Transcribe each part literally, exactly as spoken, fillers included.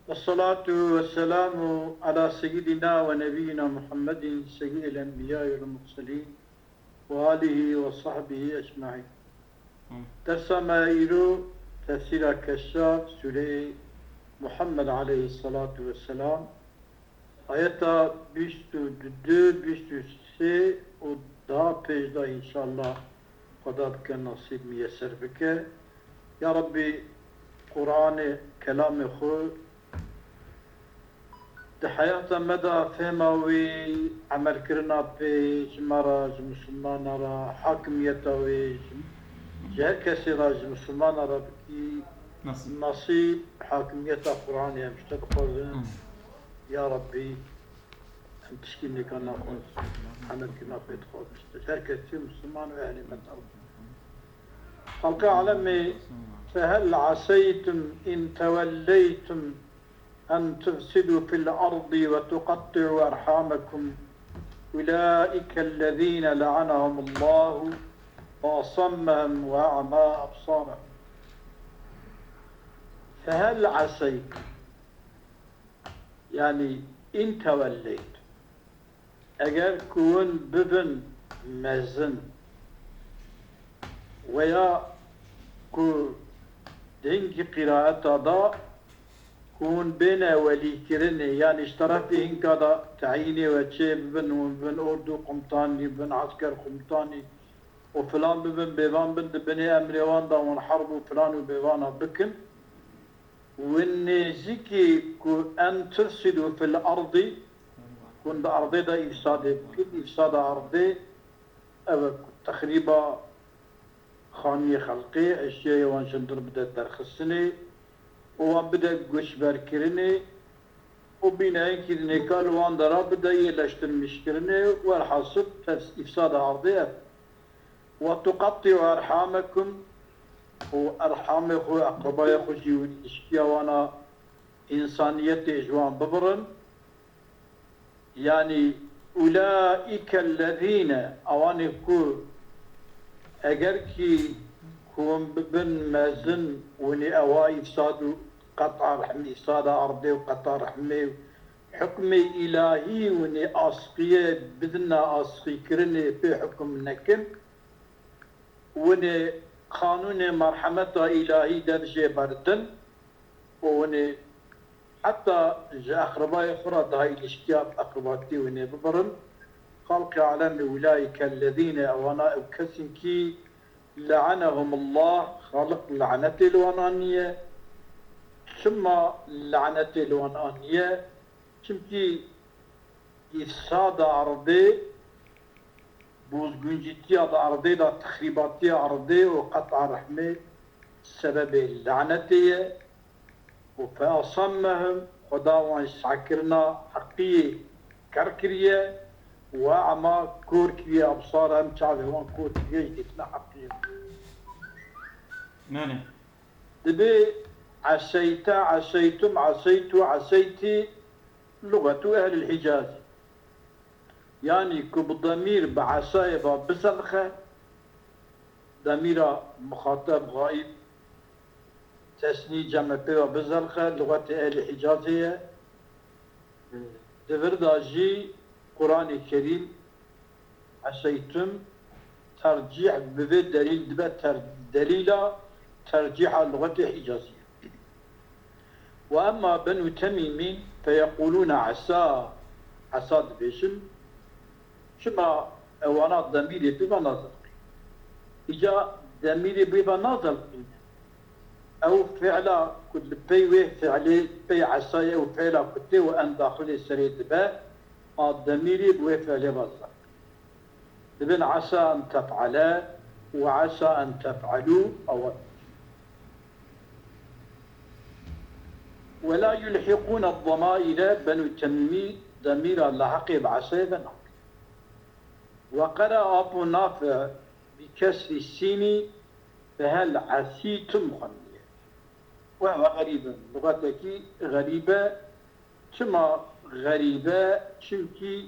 والصلاة والسلام على سيدنا ونبينا محمد سيد الأنبياء والمرسلين وآله وصحبه أجمعين. Dersa me îro tefsîra Keşşaf, Sûreyê Muhammed aleyhissalatu vesselam, ayeta bîst û du, bîst û sê û daha pêş de înşallah Xweda bike nasîb miyeser bike. Ya Rabbî Qur'anê kelamê xwe di heyata me de fehma wî, emelkirina pê ji me re, ji misilmana re, hakimiyeta wî, ji, ji her kesê re, ji misilmana re bikî Nasîb. Nasîb hakimiyeta Qur'anê em ji te dixwazin. Amin. Ya Rabbî, em tişkî nêka naxwazin. Emelkirina pê dixwazin. Her kesê misilman û ehlê me taw. Xelqê alemê, فهل عسيتم إن توليتم أن تفسدوا في الأرض وتقطعوا أرحامكم أولئك الذين لعنهم الله فأصمهم وأعمى أبصارهم. فهل عسيتم، yani, in tewelleytum. Eger ku hûn bibin mezin, weya ku di hingî qîraeta da ku hûn bêne welîkirinê, yanî ji terefê hinka da teyînê we çê bibin, hûn bibin ordu komutanî, bibin esker komutanî û filan bibin, bêvan bin di binê emrê wan da hûn herb û filan û bêvana bikin. Win nêzîkî ku en tufsidû fil erdî, hûn di erdê de îfsadê bikin, îfsada erdê ew e ku texrîba xaniyê xelkê, eşyayê wan ji hundir bide derxistinê û wan bide guçberkirinê û bîneyekî di nêka li wan dera bide yê leştirmîşkirinê, welhasil tefs-, îfsada erdê ev. Ve tuqatti'u erhamekum, û erhamê xwe, eqrebayê xwe jî û ilişkiya wana însaniyetê ji wan bibirin. Yanî, ulaîkellezîne, ewanê ku eger kî ku hûn bibin mezin, hûnê ewa îfsad û qet'a rehmê, îfsada erdê û qet'a rehmê û hukmê îlahî hûnê asqiyê bidine asqîkirinê pê hukm nekin, hûnê qanûnê merhemeta îlahî dev jê berdin û hûnê heta ji eqrebayê xwe re daha îlişkiya bi eqrebatî hûnê bibirin. Xelqê alemê, ulaîkellezîne, ewana ew kes in kî le'enehumullah, Xaliq lanetê li wan aniye. Çima lanetê li wan aniye? Çimkî îfsada erdê, bozguncîtiya di erdê de, texrîbatiya erdê û qet'a rehmê sebebê lanetê ye. Û fe asammehum, Xweda wan ji sehkirina heqiyê ker kiriye, û ema kor kiriye, ebsarehum, çavê wan kor kiriye ji dîtina heqiyê. Belê. Dibê eseyte, eseytum, eseytu, eseyti, luxetu ehlil Hicazê. Yanî ku bi demîr bi esayê ve bizelixe, demîra muxateb, xaîb, tesnî, cem pê ve bizelixe, luxetê ehlê Hicazê ye. Di vir de jî Quranê Kerîm, eseytum, tercîh bi vê delîl dibe ter-, delîla tercîha luxetê Hicazî ye. Ve emma Benû Temîmîn feyeqûlûne esa, esa dibêjin, çima ewana demîrê pê ve nazilqîn? Îca demîrê pê ve nazilqîn. Ew fi'la ku li pey wê fi'lê, pey esayê ew fi'la ku tê û en daxilê serê dibe, a demîrê bi wê fi'lê ve zilqîn. Dibin esa en tef'ele û esa en tef'elû, ew e. Ve la yulhîqûne demaîre, Benû Temîmî demîra leheqê bi esayê ve nakin. Ve qera Apo Nafi' bi kesrî sînî fehel esîtum xwendiye. Ve ve xerîbin. Luxetekî xerîb e. Çima xerîb e? Çimkî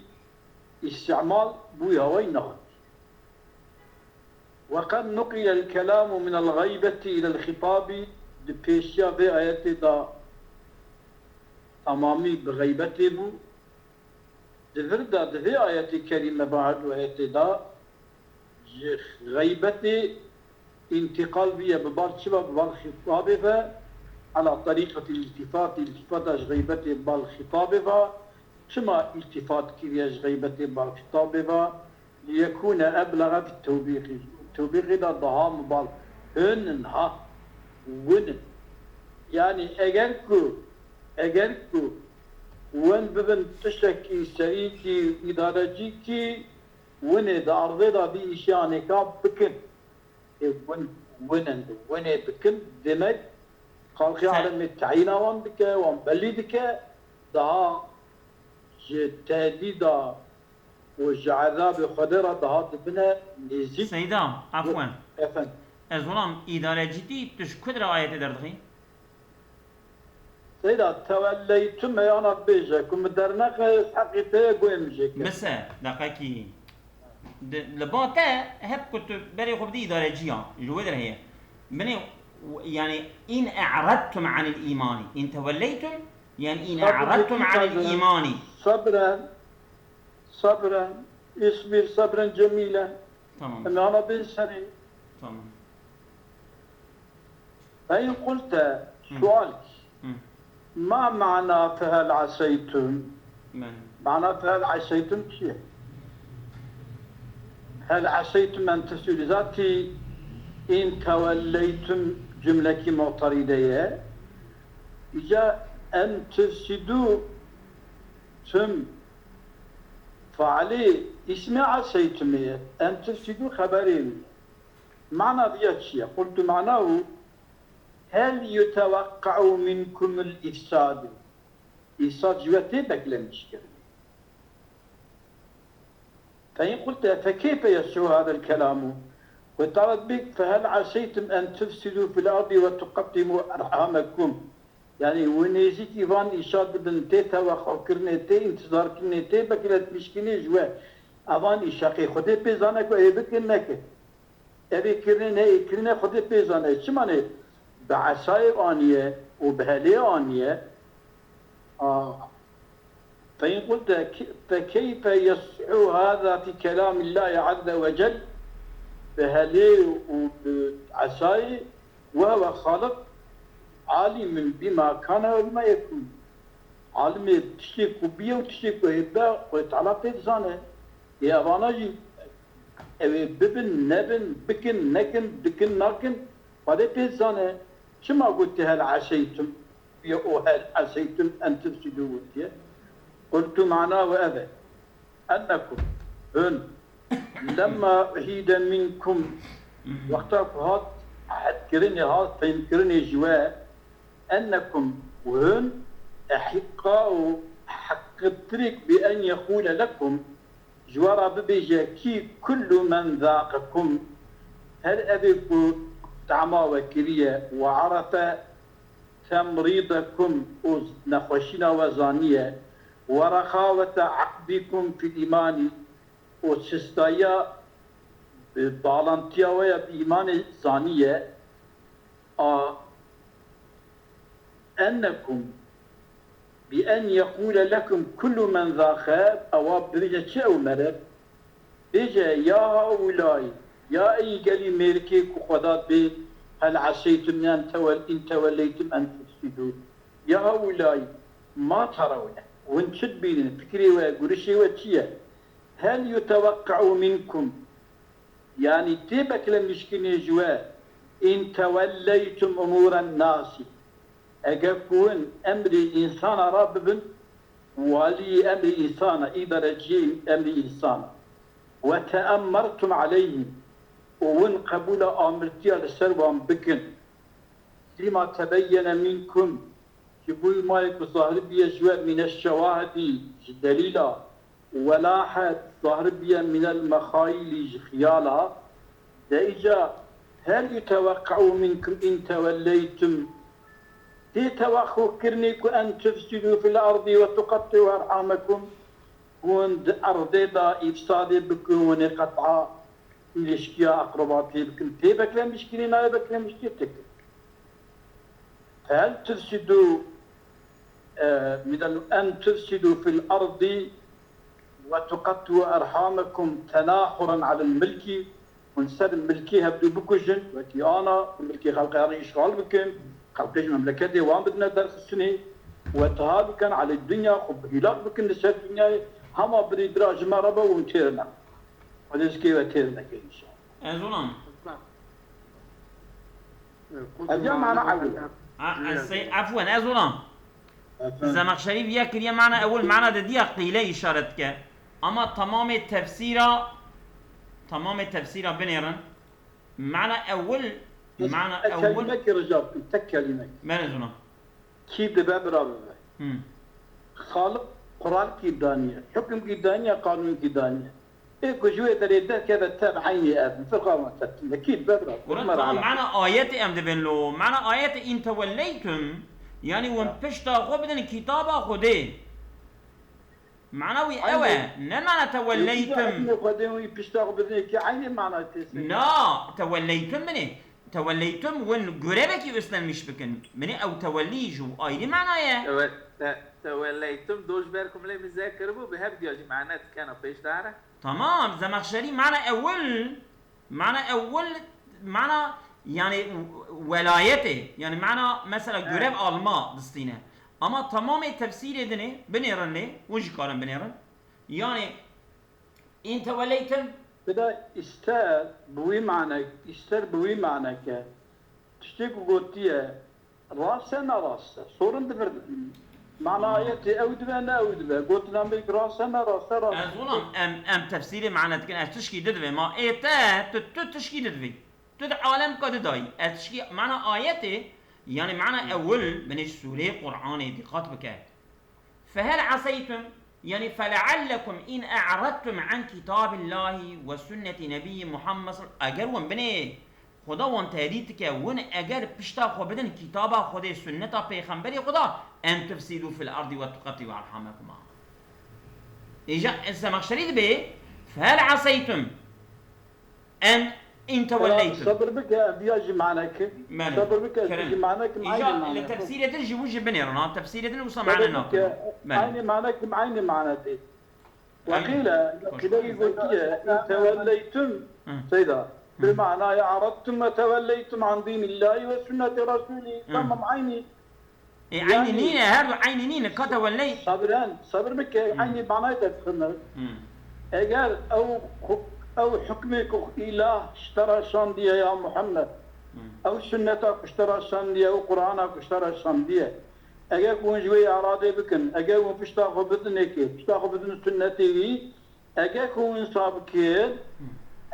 îstîmal bûya wey nexwendî. Ve qed nuqilel kelamu minel xeybetî ilel xîtabî, di pêşiya vê ayetê de temamî bi xeybetê bû. Di vir de, di vê ayetê kerîme ve her du ayetê de ji xeybetê întiqal bûye bi bal çi ve, bi bal xîtabê ve, ala terîqetî îltîfatî, îltîfata ji xeybetê bi bal xîtabê ve, çima îltîfat kiriye ji xeybetê bi bal xîtabê ve, liyekûne eblexe fi tewbîxî. Tewbîxî de daha mibal hûn in ha, win in. Yanî eger ku, eger ku win bibin tiştekî serîkî, îdarecîkî, winê di erdê de vî îşê anêka bikin. Ê win, win in, winê bikin, demek xalqê Ser- alemê teyîna wan dike, wan belî dike, daha ji tehdîda û ji ezabê Xwedê re daha dibine nêzîk. Seyda, afwen. Efendim. Ez wilam îdarecîtî tu ji ku dire ayetê derdixî? Seyda, tewelleytum, meyana bêje, ku min dernexe, heqî te ye, guhê min jê ke. Mise, deqekî. Di, li ba te hep ku tu berê xwe bidî îdareciya, ji wê derê heye. Binê, yani, in e'radtum anil îmanî, in tewelleytum, yani, in Sabir, e'radtum anil îmanî. Sabren, sabren, isbir, sabren cemîlen. Tamam. Em ana bên serê. Tamam. Fe in qulte, Hı. sual. Hı. Ma mana fe hel eseytum? Men. Mana fe hel eseytum çi ye? Hel eseytum en tefsîlî zatî in tewelleytum cumlekî mutarîde ye. Îca en tefsîdû tüm failî îsmê eseytumê ye. En tefsîdû xeberê wî ye. Mana viya çi ye? Qultu manahu, hel yuteweqqa'u minkumul ifsadu. Îfsad ji we tê beklemîş kirinê. Fe in qulte, fe keyfe yes'u hadel kelamu? Ku tawet bik, fe hel eseytum en tufsidu fil ardi ve tuqettimu erhamekum. Yanî, wê nêzîkî van îşa dibin, tê teweqûkirinê, tê întizarkirinê, tê bekletmîşkirinê ji we. Evan îşa qey Xwedê pê zane ku ê bikin, nekin. Evê kirine, ne ê kirine, Xwedê pê zane. Çima ne? Bi esayê aniye û bi helê aniye. A, fe in qulte, ke-, fe keyfe yes'u hâzâ fî kelâmillâhi azze ve cel, bi helê û bi esayê, ve huve Xaliq, alimun bima kâne ve bima yekûn. Alimê tiştê ku bûye û tiştê ku hê be, Xwedê Teala pê dizane. Ê evana jî, ew ê bibin, nebin, bikin, nekin, dikin, nakin, Xwedê pê dizane. Çima gotiye hel eseytum? Bûye û hel eseytum en tufsidû gotiye. Qultu, mana we ev e. Ennekum, hûn, lemma uhîde minkum, wexta ku hat ehdkirinê, hat fehmkirinê ji we, ennekum, hûn, ehiqqa'u, heqirtirêk bi en yeqûle lekum, ji we re bibêje kî kullu men zaqekum, her evê ku tama we kiriye, we arefe temrîdekum, û nexweşîna we zaniye, we rexawete eqbîkum fil îmanî, û çistayiya, e, balantiya we ya bi îmanê zaniye, a, ennekum, bi en yeqûle lekum kullu men zaqe, ewa bibêje çi ew meriv? Bêje, ya haulay, ya ey gelî mêrikê ku Xweda bê, hel eseytum en tewel-, in tewelleytum en tufsidû. Ya haulay, ma terewne, hûn çi dibînin, fikrê we, gurişê we çi ye? Hel yuteweqqe'u minkum, yanî tê beklemîşkirinê ji we, in tewelleytum umûren nasî, eger ku hûn emrê însana re bibin, waliyê emrê însana, îdareciyê emrê însana, ve teemmertum aleyhim, û hûn qebûla amirtiya li ser wan bikin, lima tebeyyene minkum, ji bo mayê ku zahir bûye ji we, mîne şewahidî, ji delîla, welahet, zahir bûye mînel mexayîlî, ji xiyala, de îca hel yuteweqqe'u minkum in tewelleytum, tê teweqûkirinê ku en tufsidû fil erdî ve tuqetti'u erhamekum, hûn di erdê de îfsadê bikin, hûn ê qet'a îlişkiya eqrebatiyê bikin, tê beklemîşkirinê, nayê beklemîşkirinê tê kirin. Hel tufsidû Min el en tufsidu fil ardi ve tuqattu erhamekum tenahuren alel milki, hûn ser milkî hevdû bikujin, wekî ana, milkê xelqê anî îşxal bikin, xelqê ji memleketê wan bidine derxistinê, ve tehaluken alê dinya, xwe hîlak bikin li ser dinyayê, hema birî bira ji me re be hûn têr ne. Xwedê zikê we têr neke înşallah. Ez olam. Ev ya mana ewil. A, ez sey, efwen, ez olam. Efendim. Zemexşerî viya kiriye mana ewil, mana de diya qîle îşaret dike. Ama tamamê tefsîra, tamamê tefsîra binêrin. Mana ewil, mana ewil. Tek kelîmek, Ricab, tek kelîmek. Belê zona. Kî dibe bira bibe. Hmm. Xaliq Quran kî daniye, hukm kî daniye, qanûn kî daniye. Ê ku ji wê derê derkeve tev eynî ev, firqa wan teptinde. Kî dibe bira bibe. Kur'an, tamam, mana ayetê em dibin lo. Mana ayetê in tewelleytum, yani hûn pişta xwe bidin kitaba Xwedê. Mana wî ew e, ne mana tewelleytum. Eynî Xwedê wî pişta xwe bidin ki eynî mana têsê. Na, tewelleytum binê. Tewelleytum win görevekî üstlenmiş bikin. Binê ew tewellî ji ayrî mana ye. Tewe-, te-, tewelleytum do ji ber ku milê min zek kiribû, bi hev diya jî mana dikena pêş dare. Tamam, Zemexşerî mana ewil. Mana ewil, mana, yani, welayetê, yani, mana, mesela, görev alma distîne. Ama tamamê tefsîrê dinê, binêrin lê, hûn jî karin binêrin. Yani, in tewelleytum. Bida ister bi wî mane, ister bi wî mane ke, tiştê ku gotiye, rast e, ne rast e. Sorin di vir de. Mana ayetê ew dibe, ne ew dibe. Gotina me rast e, ne rast e, rast e. Ez olam, em, em tefsîrê mane dikin, ez tişkî di divê. Ma ê te, tu, tu tişkî di divî. Tu di alem ka di dayî. Ez tişkî, mana ayetê, yani mana ewil, binê ji sûreyê Qur'anê dîqat bike. Fehel aseytum, yani feleallekum in e'radtum an kitabillahi ve sünneti nebiyyi Muhammed sal-, eger wan binê Xuda wan tehdît dike, wan eger pişta xwe bidin kitaba Xwedê, sunneta pêxemberê Xuda, en tufsidu fil ardi ve tuqatti'u erhamekum. Îja Zemexşerî dibê, fehel aseytum en in tewelleytum. Sabir bike, ev diya jî mane ki. Belê. Sabir bike, ev diya jî mane ki, îja li tefsîrê din jî wî jî binêrin, ha, tefsîrê din wisa mane nakin. Belê. Aynî mane ki, aynî mane tê. Ve qîle, qîle gotiye, in tewelleytum, seyda, bi manaya aradtum ve tewelleytum an dînillahî ve sünneti Resûlî. Tamam, aynî. Ê, eynî nîne, her du eynî nîne, ka tewelleyt. Sabiren, sabir bike, eynî manayê te dixwîne. Eger ew huk-, ew hukmê ku îlah ji te re şandiye ya Muhammed, ew sunneta ku ji te re şandiye, ew Qur'ana ku ji te re şandiye, eger ku hûn ji wê îradê bikin, eger hûn pişta xwe bidin êkê, pişta xwe bidin sunnetê wî, eger ku hûn wisa bikin,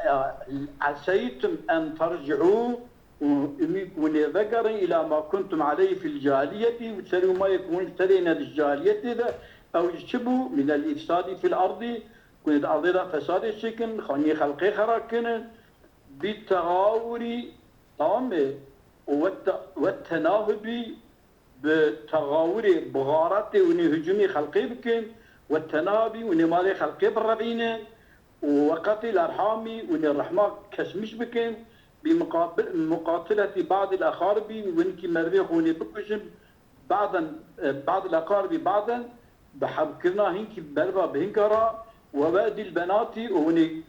ya, eseytum en terci'û, û umî ku hûn ê vegerin îla ma kuntum aleyhi fil cahiliyetî, û serê mayê ku hûn serê ne di cahiliyetê de, ew ji çi bû? Minel îfsadî fil ardî, ku hûn di erdê de fesadê çêkin, xaniyê xelqê xera kinin, bi tegawurî, tamam mê? Û wet-, wet tenahubî, bi tegawurê, bi xaretê hûn ê hicûmê xelqê bikin, wet tenahubî, hûn ê malê xelqê birevînin, û ve qetî erhamî, hûn ê rehma kesmiş bikin, bi muqabil-, muqatiletî ba'dil eqaribî, hûn hinkî merivê xwe hûn ê bikujin, ba'den, e, ba'dil eqaribî ba'den, bi hebkirina hinkî meriva bi hinka re, ve ve'dil benatî, û hûn ê,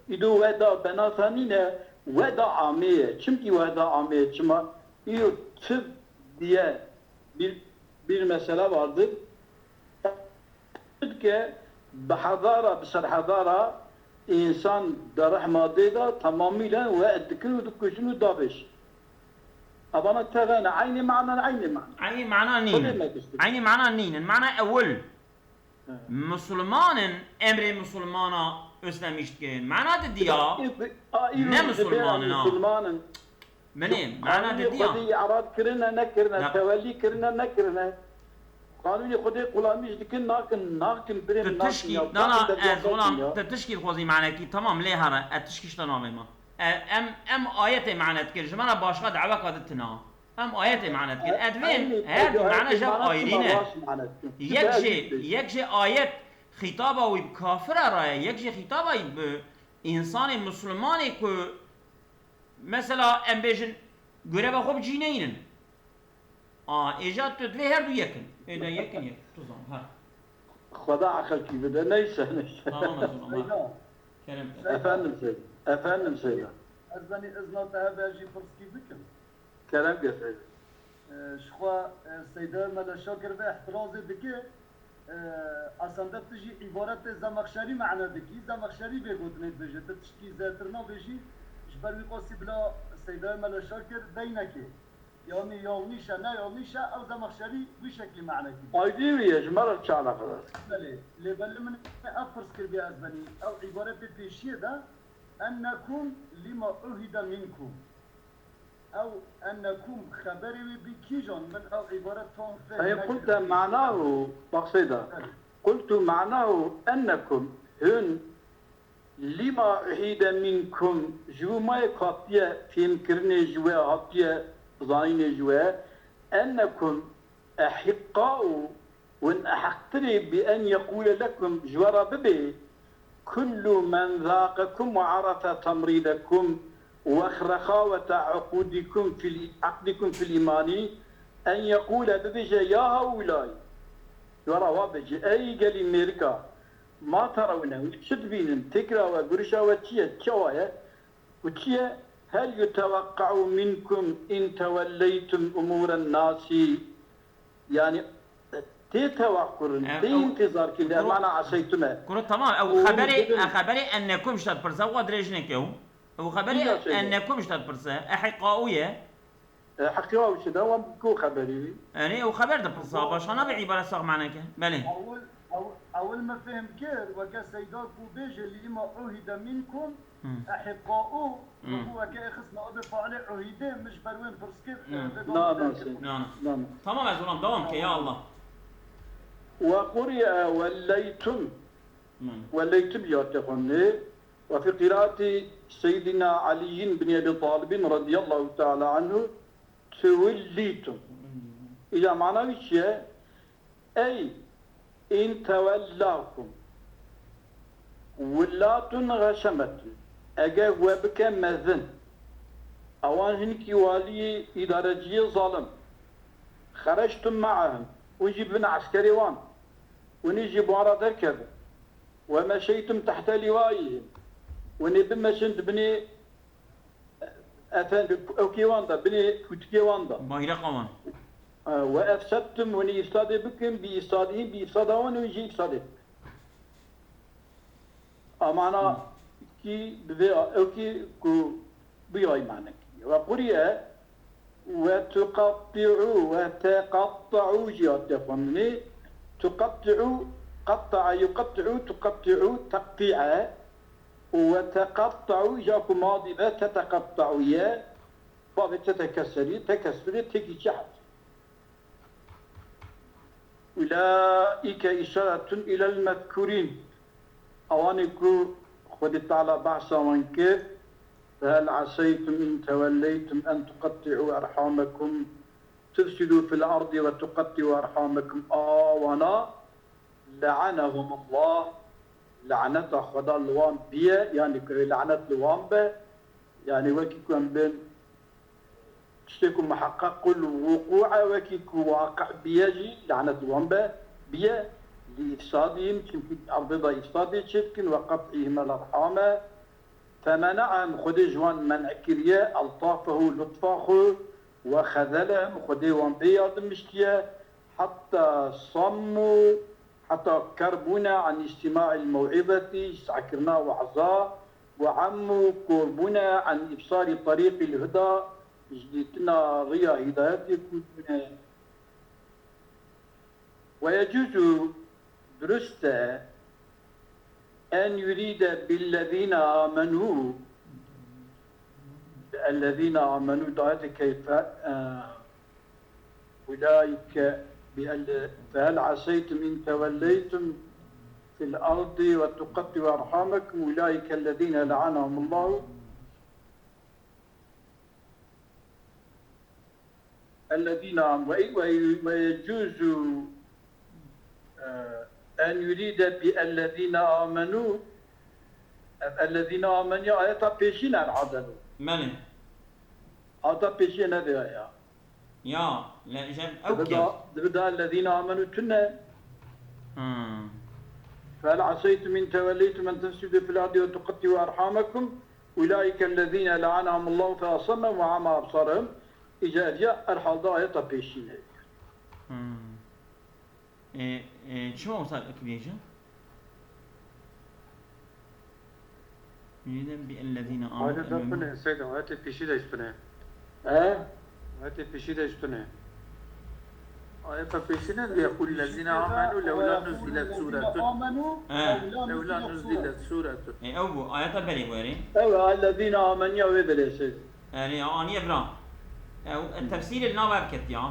îdo weda benata nîne, weda amê ye. Çimkî weda amê ye, çima? Îro tib diye bir, bir mesele vardır. Dike bi hezara, bi sedhezara însan di rehma dê de temamî le we dikin û dikujin û dabêjin. Evana tevene eynî mana, eynî mana. Eynî mana nînin. Xwedê me diştin. Eynî mana nînin. Mana ewil. He. Musulmanin emrê musulmana üstlenmiş dikin. Mana didiya. A, îro ne musulmanin ha. Musulmanin. Binê, mana de diya. Xwedî îrad kirine, nekirine, tewellî kirine, nekirine. Qanûnê Xwedê qulamîş dikin, nakin, nakin, birê nakin. Tu tişkî, dana ez olam, tu tişkî dixwazî manekî, tamam, lê here, ez tişkî ji te navê ma. E, em, em ayetê mane dikin, ji me re başqa daweka di tune. Em ayetê mane dikin. E, divê her du mane jev ayrî ne. Yek jê, yek jê ayet xîtaba wî bi kafira re ye, yek jê xîtaba wî bi însanê musulmanê ku Mesela, em bêjin, göreva xwe bi cî neynin. A, êja tu divê her du yek in. Ê, ne, yekin yek, tu zan, ha. Xweda eqilkî bide, neyse, neyse. Tamam, ez ona, ha. Seyda, Kerem ke. Seyda. Efendim Seyda, efendim Seyda. Ez benî izna te hebe ez jî pirskî bikim. Kerem ke Seyda. Ee, Ji xwe e, Seyda Mele Şakir ve ihtirazê dike. Ee, Esende tu jî îbaretê Zemaxşerî mane dikî. Zemaxşerî vê gotinê dibêje. Tu tiştkî zêtir nabêjî. Ji ber wî qasî bila Seyda Mele Şakir deynekê. Yanî yanlış e, ne yanlış e, ew Zemaxşerî wî şeklî mane kiriye. Aydî wî ye, ji me re çi eleqedar? Belê, lê belê min ev pirs kiriye ez benî. Ew îbaretê pêşiyê de ennekum lima uhide minkum. Ew ennekum xeberê wî bi kîjan min ew îbaret tam fêhm Hey, nekir. قلت معناه, bak Seyda. Belê. قلت معناه أنكم, hûn, لما أحيد منكم, ji bo me yek hatiye fêmkirinê ji we, hatiye zanînê ji we, أنكم أحقاء, hûn eheqtir ê بأن يقول لكم, ji we re bibê, كل من ذاقكم وعرف تمريدكم وخرقاوة عقودكم في ال-, عقدكم في الإيمان أن يقول, bibêje, يا هؤلاء, ji we re wa bêje, ey gelî Mêrika, ما ترون, hûn çi dibînin, fikra we, gurişa we çi ye, çawa ye, û çi ye, هل يتوقع منكم إن توليتم أمور الناس, yanî tê tewaqurin, E, tê ew- intîzar kirin, Kuro- mana eseytime. Kuro, tamam, ew Û xeberê, bibin- e, xeberê ennekum ji te dipirse, wa dirêj neke ew. Ew xeberê Îla şey. Ennekum ji te dipirse, ehiqaû ye. E, heqî ew şide, wan ku xeberî wî. Erê, ew xeber dipirse, başa nabe îbare sax mane ke. Belê. Ewil, ew- ewil me fêhm kir, weke Seyda ku bêje lima uhide minkum, Hı. ehiqaû, Hı. ku weke xisna abe failê uhide, min ji ber wên pirs kir, Hı. e, vê Na, doman na, kir. şey. Na, na. Na, na. Tamam, ez olam, devam ke, ya Allah. وقرئ وليتم, Hı. وليتم ya te xwendê. وفي قراءة سيدنا علي بن أبي طالب رضي الله تعالى عنه, توليتم. Îca mana wî çi ye? Ey, in tewellakum willatun xeşemetun, eger we bike mezin, ewan hinkî waliyê îdareciyê zalim, xereçtum me'ahum, hûn jî bibin eskerê wan, hûn ê jî bi wan re derkevin, we meşeytum tehte lîwaihim, hûn ê bimeşin di binê efendim, ewkê wan de, binê kûtikê wan de. Bayraqa wan. E, we efsedtum, hûn ê îfsadê bikin, bi îfsadihim, bi îfsada wan hûn jî îfsadê bikin. Amana kî bi vê a-, ewkî ku biyayî mane kiriye. Ve quriye, we tuqatti'u, we teqatta'u jî hatiye xwendinê. Tuqatti'u, qatta'a yuqatti'u, tuqatti'u, teqti'e. Û we teqatta'u, ja ku madî be, teteqatta'u ye. Babê te tekeserî, tekesirî, tekî çi hetiye. Ulaîke îşaretun ilel mezkurîn. Ewanê ku Xwedê Teala behsa wan kir, fehel eseytum in tewelleytum en tuqetti'u erhamekum, tufsidu fil erdî ve tuqetti'u erhamekum. A wana le'enehumullah, laneta Xweda li wan biye, yanî ku lanet li wan be, yanî wekî ku em bên Tiştê ku muheqeq û li wuqû e, wekî ku waqi biye jî, lanet li wan be, biye, li îfsadî yin, çimkî di erdê de îfsadê çêdikin, we qet'îhim el erhame, femena'ehum, Xwedê ji wan men'e kiriye, eltafehu, lutfa xwe, we xezelehum, Xwedê wan bê yardim hiştiye, heta sammû, heta ker bûne an îstîma'il mew'îzetî, ji sehkirina we'za, we emmû kor bûne an îbsarî terîqîl huda, ji dîtina riya hîdayetê kûr bûne. Ve yecûzû, dirust e, en yurîde billezîne amenû, ellezîne amenû, dayetê keyfe, e, ulaîke bi elle-, fehel eseytum in tewelleytum fil erdî ve tuqetti'u erhamekum, ulaîke ellezîne le'enehumullahu. Ellezîne am-, ve, ve, ve yecûzû, e, en yurîde bi ellezîne amenû, ev ellezîne amenû ayeta pêşîn herhalde. Belê. Ayeta pêşî ne vê ya. Ya, le, je, ew Dibi kir. da, dibi da ellezîne amenu tune. Hmm. Fehel aseytum in tewelleytum en tufsidu fil ardi ve tuqetti'u erhamekum. Ulaike ellezîne le'anehumullahu fe asammehum ve ama absarehum. Îca ev ya her halda ayeta pêşîne. Hmm. E, e, çima wisa dibêje? Yine bi ellezîne amenu Ayet de tune, Seyda, ayetê pêşî de jî tune. He? Ayetê pêşî de jî tune. Ayeta pêşî ne diye, "Kul lezîne amenu lewla nuzzilet suretun." Amenu He. Lewla nuzzilet suretun. E, ew bû, ayeta berê bû erê. Ew ellezîne amenu ya wê berê Seyda. Erê, ya aniye bira. Ew, e, tefsîrê li nav ev ketiya.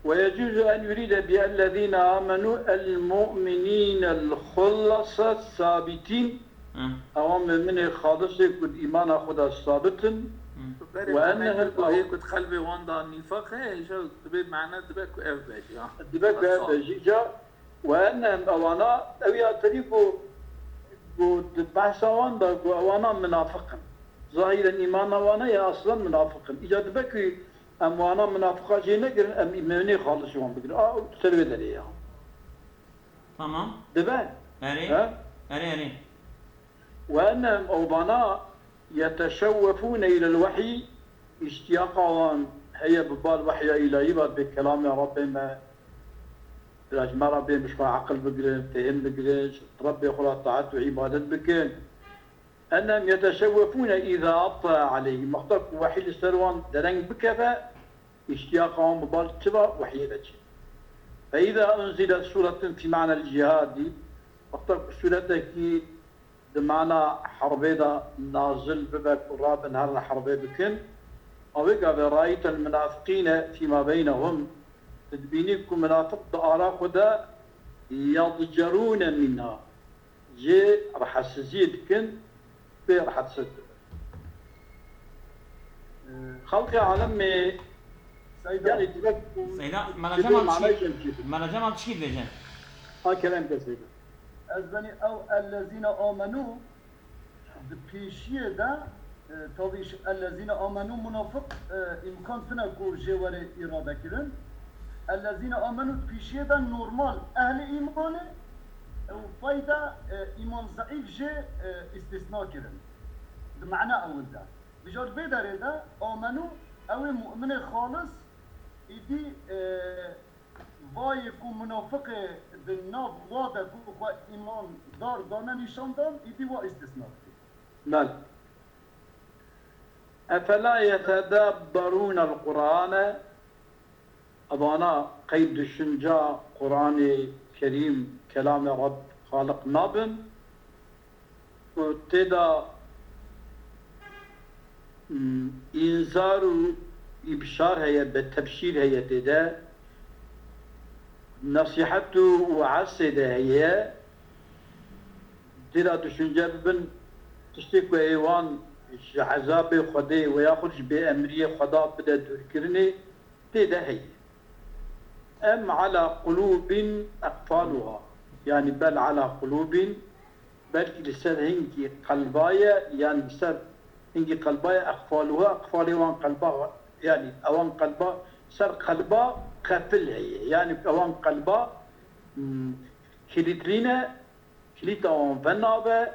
ويجوز أن يريد بألذين آمنوا المؤمنين الخلصة الثابتين. Hı. Ewan mu'minê xalisê ku di îmana xwe de sabit in. Hı. Berê Ve mane ennehum ku ayê ku di qelbê wan de nîfaq heye, îja dibe mane dibe ku ev be jî, ha. Dibe ku ev be jî ca. Ve ennehum ewana ew ya terî ku ku di behsa wan de ku ewana minafiq in. Zahîren îmana wan e ya aslan minafiq in. Îca dibe ku em wana minafiqa jê negirin, em mu'minê xalis ji wan bigirin. A, ser wê derê ya. Tamam. Dibe? Erê. He? Erê, erê. Ve ennehum ew vana yeteşewwefûne ilel wehyî, îştiyaqa wan heye bi bal wehya îlahî ve, bi kelamê Rabbê me, bila ji me re bên, bi ji xwe eqil bigirin, fehim bigirin, ji Rabbê xwe re taet û îbadet bikin. Ennehum yeteşewwefûne îza atta aleyhim. Wexta ku wehî li ser wan dereng bikeve, îştiyaqa wan bi bal çi ve? Wehyê ve çi? Fe îza unzilet suretun fî ma'nel cihadî. Wexta ku suretekî di mana herbê de nazil bibe ku rabin herin herbê bikin. A wê gavê rayîtel munafiqîne fîma beynehum. Tu dibînî ku munafiq di ara xwe de yadcerûne mînha. Jê rehetsiziyê dikin, pê rehetsiz dibin. Xelqê alemê Seyda, yani direkt Seyda, Mela dibê Cemal manayê çi? cem çêdin. Mela Cemal çi dibêje? Ha kerem ke Seyda. ez benî ew ellezîne amenu di pêşiyê de, e, tabii ellezîne amenu munafiq, e, îmkan tine ku jê were îrade kirin. Ellezîne amenu di pêşiyê de normal ehli îmanê, e, û pey de, e, îman zeîf jê, e, îstîsna kirin. Di mane ewil de. Vîja di vê derê de amenu ew ê mu'minê xalis, îdî, e, vayê ku munafiqê di nav wa de ku xwe îmandar dane nîşan dan, îdî wa îstîsna dike. Bel. Efela yetedebberûnel Qur'ane, evana qey düşünca Qur'anê Kerîm, kelamê Reb Xaliq nabin û tê de, hmm, înzar û îbşar heye, be tebşîr heye tê de, nesîhet û we'z tê de heye, tê de düşünce bibin, tiştê ku ê wan ji ezabê Xwedê we yaxud ji bêemriyê Xweda bide dûrkirinê, tê de heye. Em ala qulûbin eqfaluha. Yanî bel ala qulûbin, belkî li ser hingî qelba ye, yan li ser hingî qelba ye, eqfaluha, eqfalê wan qelba, yanî ewan qelba, ser qelba qefil heye. Yanî ewan qelba, hmm, kilîtlî ne, kilîta wan venabe,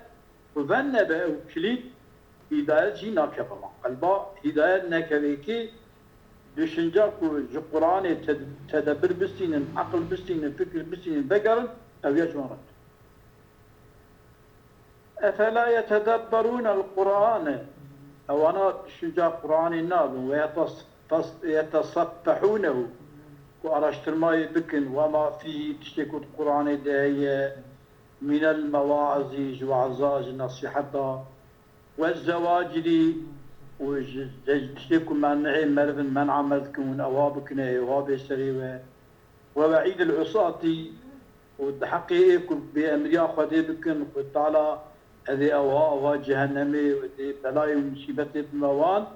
ku venebe ew kilît, hîdayet jî nakeve wan qelba. Hîdayet nekevê kê, düşünca ku ji Qur'anê te-, tedebir bistînin, eqil bistînin, fikir bistînin, vegerin, ew ya ji wan re. Efela yetedebberûnel Qur'ane. Ewana düşünca Qur'anê nabin. Ve yetes-, tes-, yetesaffehûnehu. Ku araştirmayê bikin. Ve ma fîhî, tiştê ku di Qur'anê de heye. Minel mewaizî, ji we'za, ji nesîheta. Ve zewacirî, û ji, ji tiştê ku men'ê merivin, men'a me dikin, hûn ewa bikine, ê ewa bê serê we. Ve we'îdil usatî, û di heqê ê ku bêemriya Xwedê bikin, Xwedê Teala ez ê ewha, ewha cehennemê, ez ê belayê û musîbetê bime wan,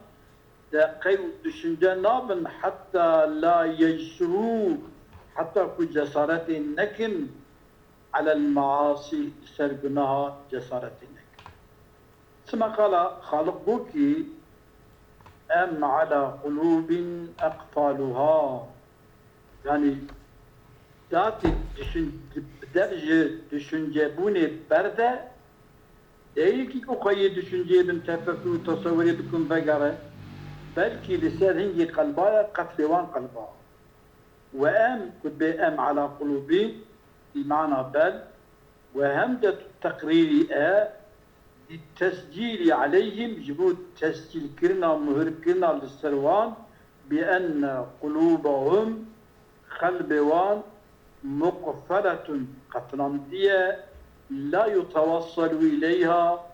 de qey û düşünce nabin, heta la yecsurû, heta ku cesaretê nekin, elel measî, ser gunaha cesaretê nekin. Çima qala Xaliq got kî, Em ala qulûbin eqfaluha. Yanî, zatî düşün-, bi dev ji düşüncebûnê berde, değil ki ku xwe yê düşünceyê bin, tefekur û tesewirê bikin vegere, belkî li ser hingî qelba ye, qeflê wan qelba. We em ku bê em ala qulûbîn, bi mana bel, we hem de teqrîrî e, li tescîlî aleyhim, ji bo tescîlkirina, muhirkirina li ser wan, bi enne qulûbahum, qelbê wan, muqfeletun, qeflandiye, la yutewesselu ileyha,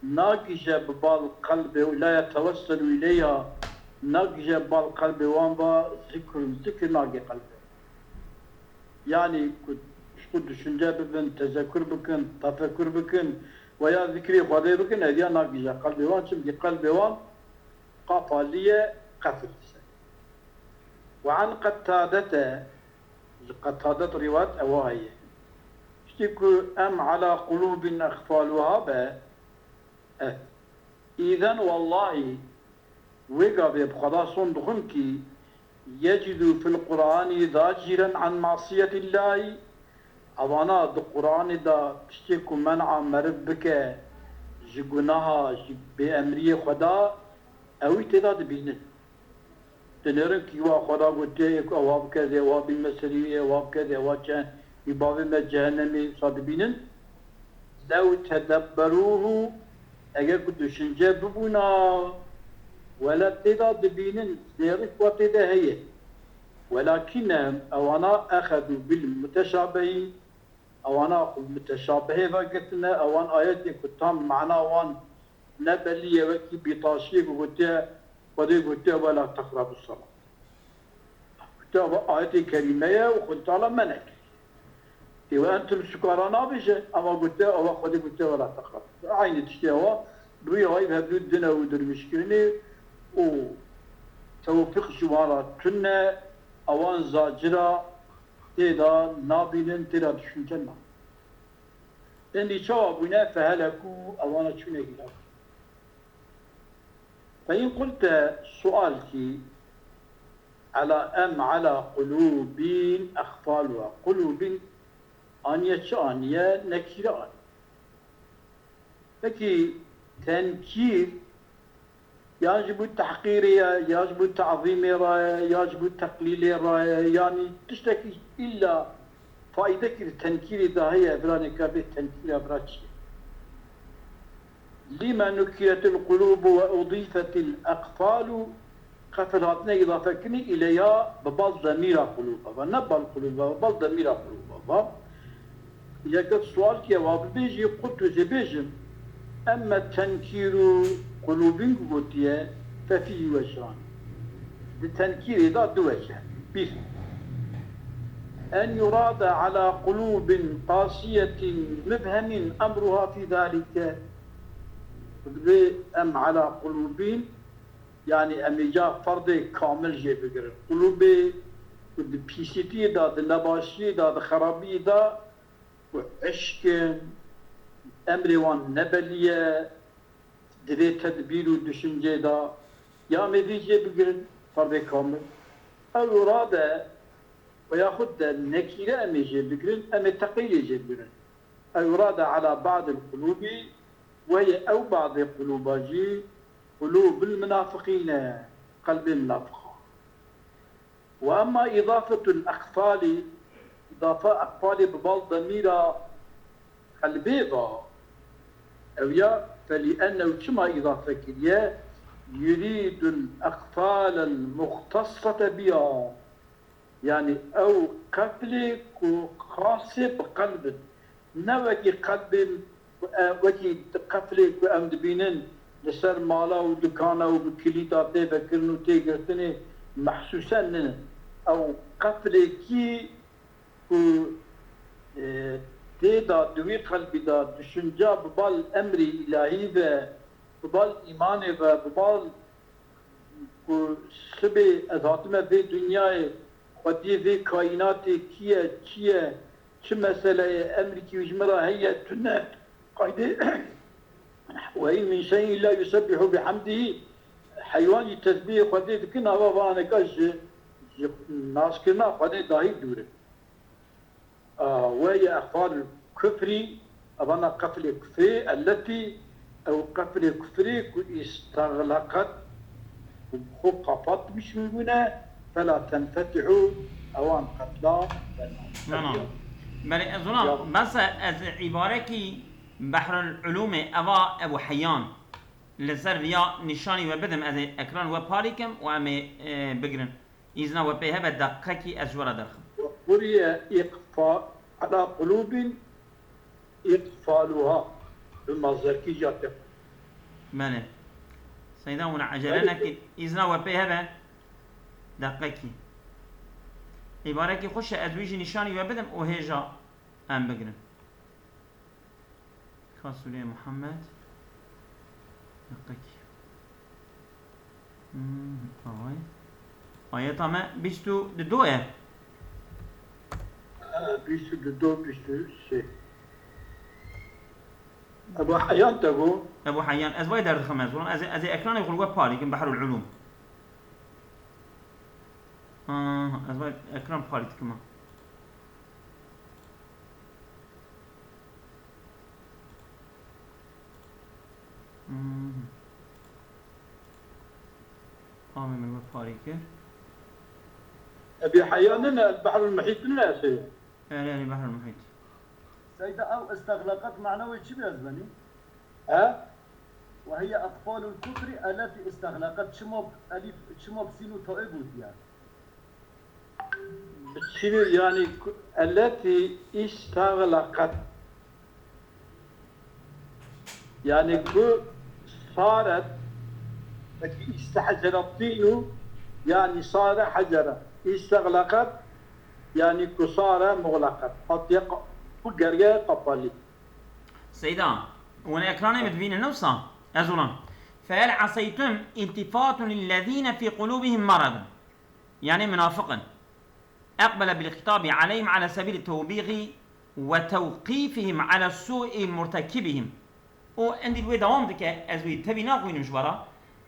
nagije bi bal qelbê, la yetewesselu ileyha, nagije bal qelbê wan va zikrun, zikir nagê qelbê. Yanî ku ji xwe düşünce bibin, tezekur bikin, tefekur bikin, weya zikrê Xwedê bikin, hêviya nagije qelbê wan, çimkî qelbê wan qapalî ye, qefil dise. Ve an Qetadete, ji Qetadet rîwayet ewa heye. Piştî ku em ala qulûbin eqfaluha be, eh, îzen wellahî, wê gavê bi Xweda son dixwim kî, yecîdû fil Qur'anî zacîren an masiyetillahî, ewana di Qur'anê de tiştê ku men'a meriv bike ji gunaha, ji bêemriyê Xweda, ewî tê de dibînin. Dinêrin kî wa Xweda gotiye, ê ku ewa bike dê, ewa bîn me serî, ê ewa bike dê, ewa çe, wî bavê me cehennemê, wisa dibînin. Lew tedebberûhu, eger ku düşünce bibûna, wele tê de dibînin, dinêrin ku wa tê de heye. Welakînehum, ewana exedû bil muteşabehî, ewana xwe muteşabehê vegirtine, ewan ayetê ku tam mana wan ne belî ye, wekî Bîtaşiyê ku gotiye, Xwedê gotiye, "Wela teqrabu salat." Gotiye, "Ev ayetê kerîme ye û Xwedê Teala men'e kiriye." Ê we entum sukara nabêje, ama gotiye, ewa Xwedê gotiye, "Wela teqrabu." Eynî tiştê ewa, bi wî awayî bi hevdû dine û dirmîşkirinê û tewfîq ji wan re tune, ewan zacira tê de nabînin, tê de düşünce nabînin. Hindî çawa bûne? Fehelekû, ewana çûne hîlak. Fe in qulte, sual kî, ela em ela qulûbîn exfaluha. Qulûbîn aniye çi aniye? Nekîre aniye. Pekî tenkîr yan ji bo tehqîrê ye, ya ji bo tazîmê re ye, ya ji bo teqlîlê re ye, yanî tiştekî îlla faîdekî li tenkîrê de heye, vira nêka bê tenkîra vira çi ye? Lîme nukiretil qulûbu ve udîfetil eqfalu, qefil hatine îdafe kirinî îleya bi bal demîra qulûba ve, ne bal qulûba ve, bal demîra qulûba ve. Yeke sual kî ewa bibêjî, qultu, ez ê bêjim, emme tenkîru qulûbin ku gotiye, fe fîhî wechan. Di tenkîrê de du wec e. Bîr, en yurade ala qulûbin qasiyetin mubhemin emruha fî zalike. Divê em ala qulûbin, yanî em ê ca ferdê kamil jê bigirin. Qulûbê ku di pîsîtiyê de, di nebaşiyê de, di xerabiyê de, ku eşk in, emrê wan nebelî ye, divê tedbîr û düşüncê de, ya em ê vî jê bigirin, ferdê kamil. Ew rade, veyaxud de nekîre em ê jê bigirin, em ê teqîlê jê bigirin. Ew rade ala ba'dil qulûbî, weye ew ba'dê qulûba jî, qulûbil munafiqîne, qelbê munafiqan. Ve emma îdafetul eqfalî, îdafa eqfalê bi bal demîra qelbê va, ew ya, felîennehu, çima îdafe kiriye, yurîdul eqfalel muxtessete biha. Yanî ew qeflê ku xasê bi qelb in. Ne wekî qelbên, e, wekî qeflê ku em dibînin li ser mala û dikana û bi kilîta tê vekirin û tê girtinê mehsûsen nînin. Ew qeflêkî ku, e, tê de di wî qelbî de düşünca bi bal emrê îlahî ve, bi bal îmanê ve, bi bal ku sibê ez hatime vê dinyayê, xwediyê vê kaînatê kî ye, çi ye, çi mesele ye, emrikî wî ji min re heye, tune, qaydê, "Ve in min şeyin illa yusebbihu bihamdihi", heywan jî tesbîhê Xwedê dikin, ava vaneka ji, ji naskirina Xwedê dahî dûr in. A, we ye eqfalul kufrî, evana qeflê kufrê, elletî, ew qeflê kufrê ku îstexleqet, ku bi xwe qapatmiş bûne, fela tenfetihû, ewan qefla bena. Nana. Belê, ez ona, Ya. bes ez îbarekî Behrul Ulûmê eva Ebu Heyyan. Li ser viya nîşanî we bidim, ez ê ekran we parî kim û em ê, e, bigrin. Îzna we pê hebe, deqekî ez ji we re derxim. Quriye iqfa ala qulubin iqfaluha. Bi mazerkî jî tê. Belê. Seyda, hûn ecele Belê. nekin. Îzna we pê hebe, deqekî. Îbarekî xweş e, ez wî jî nîşanî we bidim û hêja em bigrin. Ka Sûreyê Muhammed. Deqekî. Hmm, ay. Ayeta me bîst û du e. Bîst û du, bîst û sê. Ebu Heyyan te got. Ebu Heyyan, ez vay derdixim ez. Ulan ez, ez ekranê xwe li we parî kim, Behrul Ulûm. Ha, ez vay ekran parî dikim ha. Hmm. Amê min we parî kir. Ebî Heyya nine, El Behrul Muhît nine, Seyda? Erê, erê, Behrul Muhît. Seyda, ew istexlaqet mana wê çi bî ez benî? He? Ve hiye eqfalul kufri elletî istexlaqet, çima elîf, çima bi sîn û taê gotiye? Bi çi, yanî ku, elletî îstexleqet. Yanî ku saret, peki îstehcere tînu, yanî sare hecere. Îstexleqet, yanî ku sare muxleqet. Hatiye qa-, ku gergeye qapalî. Seyda, hûn ekranê min dibînin, ne wisa? Ez ulan. Fehel aseytum iltifatun lillezîne fî qulûbihim maradun. Yanî munafiq in. Eqbele bil xitabi aleyhim ala sebîli tewbîxî ve tewqîfihim ala su'i murtekibihim. Û endî wê dewam dike, ez wî tevî naxwînim ji we re.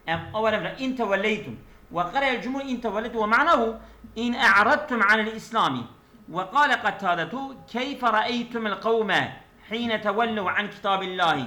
Em awa re in tewelleytum. Ve qera'el cumhur in tewelleytum ve ma'nahu in e'radtum anil islami. Ve qale Qetadetu keyfe re'eytumul qewme hîne tewellew an kitabillahi.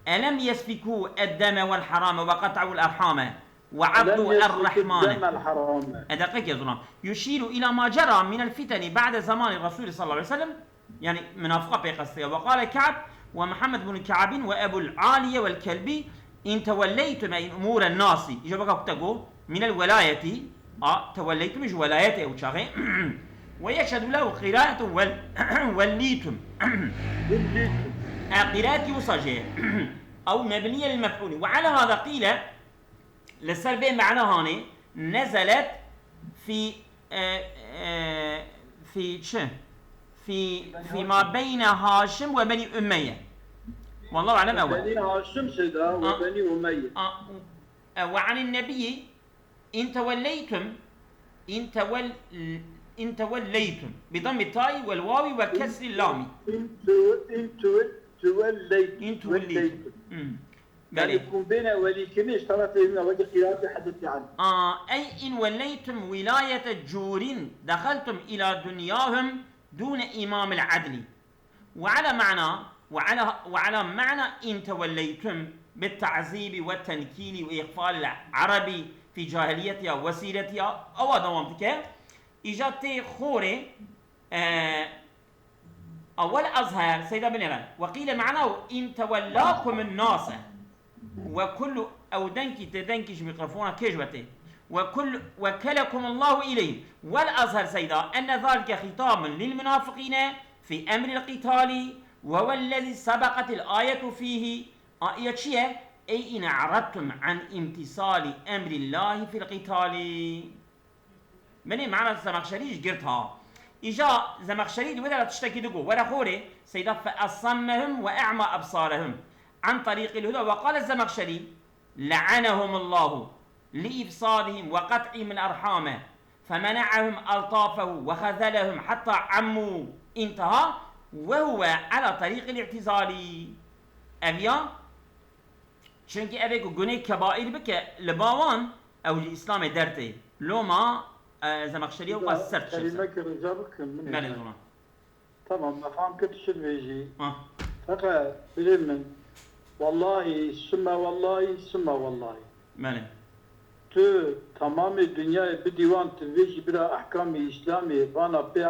Elem yesfikû eddeme vel harame ve qet'ul erhame ve abdû Elem yesfikû errahmane. Deme el harame. E, deqekê zilam. Yuşîru ila ma cera minel fiteni ba'de zamani Resulî sallallahu aleyhi ve sellem. Yani munafiqa pêqestiye. Ve qale Ka'b ve Muhammed bin Ka'bin ve Ebul Aliye vel Kelbi in tewelleytum ey umûren nasi. Îca beka kute go. Minel welayetî, a, tewelleytum ji welayetê ew çaxê. Ve yeşhedû lehu qîraetu wel-, wellîtum. E, qîraetî wisa jê. Ew mebniye lil mef'ûlî. Ve ala hada qîle, li ser vê mena hanê, nezelet fî, e, e, fî çi? Fî, fî ma beyne Haşim ve Benî Umeyye. Wallahu alem ew. Benî Haşim Seyda ve A, Benî Umeyye. A, e, ve anin nebiyyi in tewelleytum, in tewel-, in tewelleytum. Bi dammi ta'i vel wawi ve kesri lami. In tu-, in tu-, tewelleytum. In tewelleytum. Tewelleytum. Hmm. Yani Belê. Kumbêne welîkirinê ji tarafê min wekî qîratê Hezretî Elî. A, ey in welleytum wilayete curin dehaltum ila dunyahum dune imamil adli. Ve ala ma'na, ve ala, ve ala ma'na in tewelleytum bit ta'zibi ve tenkili ve iqfalil arabi fi cahiliyetiha ve siretiha. Ewa dewam dike. Îca tê xorê, e, ewel azher, Seyda binêre. Ve qîle ma'nahu in tewellakumun nase. Ve kullu, ew denkî tê, denkî ji mîkrofona kêj ve tê. Ve kullu, ve kelekumullahu ileyhim. Vel azher Seyda, enne zalike hitabun lil munafiqine fi emril qitali ve vellezî sebaqatil ayetu fihi. A, ya çi ye? Ey in e'radtum an imtisali emrillahi fil qitali. Benê mana Zemexşerî ji girt ha. Îja Zemexşerî li wê de tiştekî digo. Were xorê, Seyda fe asammehum ve e'ma ebsarehum an tariqil huda ve qale Zemexşerî, le'anehumullahu li ifsadihim ve qat'ihim el erhame, femena'ahum altafahu ve xezalehum hatta ammu, intaha ve huve ala tariqil i'tizali. Ev ya Çunkî ev ê ku gunê kebaîr bike li ba wan, ew ji Îslamê dertê. Loma e, Zemexşerî ew qas ser dişev ser. Kelimekî rica bikim min. Belê zona. Tamam, me fam kir tu çi dibêjî. Ha. Feqe birê min. Wallahî, summa wallahî, summa wallahî. Belê. Tu tamamê dinyayê bidî wan, tu vêjî bira ehkamê Îslamê, vana pê